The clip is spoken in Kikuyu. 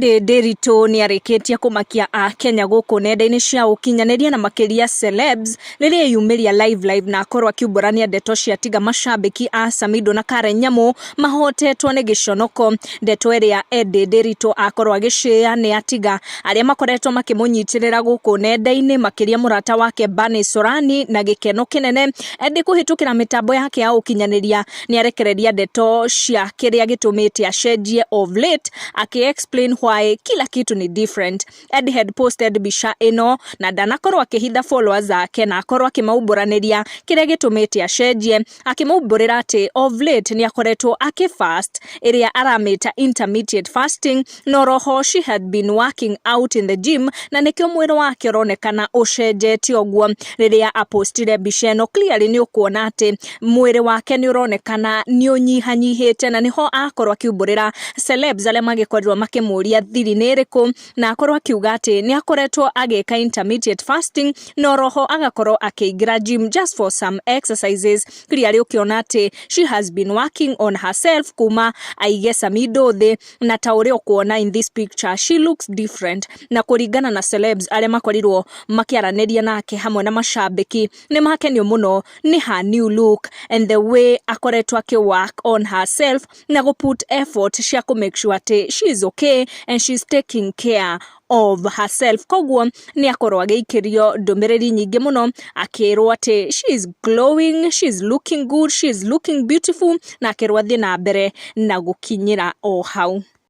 Eddie Ndiritu nĩarĩkĩtie kũmakia akenya gũkũ nenda-inĩ cia ũkinyanĩria na makĩria celebs rĩrĩa eyumĩria live live na akorwo akiumbũrania ndeto cia tiga mashabiki a Samido na Karen Nyamu mahotetwo nĩ gĩconoko. Ndeto ĩrĩa Eddie Ndiritu akorwo agĩcĩa nĩ atiga arĩa makoretwo makĩmũnyitĩrĩra gũkũ nenda-inĩ makĩria mũrata wake Bernice Sorani na gĩkeno kĩnene. Eddie kũhĩtũkĩra mĩtambo yake ya ũkinyanĩria nĩarekereria ndeto cia kĩrĩa gĩtũmĩte acenjie of late, akĩ explain why kila kitu ni different. Eddie had posted mbica ĩno na ndanakorwo akĩhitha followers ake na akorwo akĩmaumbũranĩria kĩrĩa gĩtũmĩte acenjie, akĩmaumbũrĩra atĩ of late nĩ akoretwo akĩ fast ĩrĩa aramĩta intermittent fasting, no roho she had been working out in the gym na nĩkĩo mwĩrĩ wake ũronekana ũcenjetie ũguo. Rĩrĩa apostire mbica ĩno, clearly nĩ ũkuona atĩ mwĩrĩ wake nĩ ũronekana nĩ ũnyihanyihĩte, na nĩho akorwo akiumbũrĩra celebs arĩa magĩkorirwo makĩmũria thiri nĩ ĩrĩkũ, na akorwo akiuga atĩ nĩ akoretwo agĩka intermittent fasting no roho agakorwo akĩingĩra gym just for some exercises. Clearly ũkĩona atĩ she has been working on herself kuma aige Samido thĩ, na ta ũrĩa ũkuona in this picture, she looks different. Na kũringana na celebs arĩa makorirwo makĩaranĩria nake hamwe na mashabiki, nĩ makenio mũno nĩ her new look and the way akoretwo akĩ work on herself na gũ put effort cia kũ make sure atĩ she is okay and she's taking care of herself. Koguo nĩ akorwo agĩikĩrio ndũmĩrĩri nyingĩ mũno akĩrwo atĩ she is glowing, she is looking good, she is looking beautiful, na akĩrwo athiĩ na mbere na gũkinyĩra o hau.